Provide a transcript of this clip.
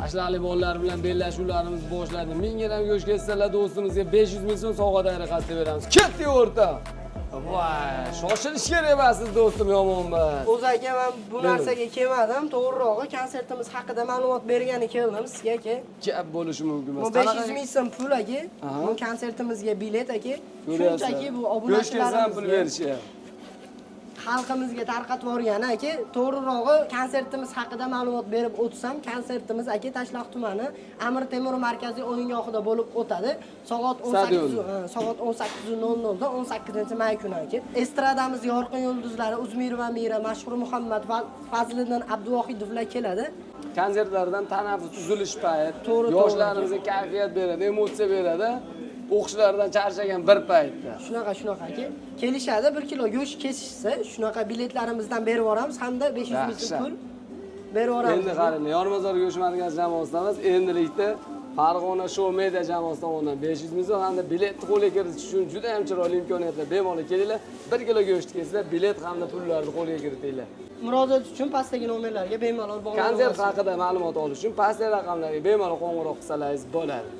Tashlali bolalar bilan bellashuvlarimiz boshlandi. 1000 gramm go'sht kessalar, do'stimizga 500 ming so'm sovg'a tariqasida beramiz. Ketdik, o'rtoq. Voy, shoshilish kerak emas, do'stim, yomon emas. O'zi aka, man bu narsaga kelmadim. To'g'rirog'i, konsertimiz haqida ma'lumot bergani keldim sizga, aka. Gap bo'lishi mumkin emas. Bu 500 ming so'm pul, aka. Aha. Bu konsertimizga bilet, aka. Ko'ryapsizlar. Shunchaki bu Go'sht kessa ham pul obunachilarimizga, berishyapti. xalqimizga tarqatib yuborgani, aka. To'g'rirog'i, konsertimiz haqida ma'lumot berib o'tsam, konsertimiz, aka, Tashloq tumani Amir Temur markaziy o'yingohida bo'lib o'tadi. Soat 18 Stadionda. Ha, soat 18:00 da 18 may kuni, aka. Estradamiz yorqin yulduzlari Uzmir va Mira, Mashhur Muhammad va Fazliddin Abduvohidovlar keladi. Konsertlardan tanaffus, uzilish payt. To'g'ri. Yoshlarimizga kayfiyat beradi, emotsiya beradi. O'qishlardan charchagan bir paytda. Shunaqa, aka. Kelishadi, 1 kilo go'sht kesishsa, shunaqa biletlarimizdan berib yuboramiz hamda 500 ming so'm Yaxshi. pul berib yuboramiz. Endi qarang, Yormazor go'sht markazi jamoasidamiz. Endilikda Farg'ona Show Media jamoasi tomonidan 500 ming so'm hamda biletni qo'lga kiritish uchun juda ham chiroyli imkoniyatlar. Bemalol kelinglar, 1 kilo go'sht kessanglar, bilet hamda pullarni qo'lga kiritinglar. Murojaat uchun pastdagi nomerlarga bemalol bog'lana Konsert olasiz. haqida ma'lumot olish uchun pastdagi raqamlarga bemalol qo'ng'iroq qilsalaringiz bo'ladi.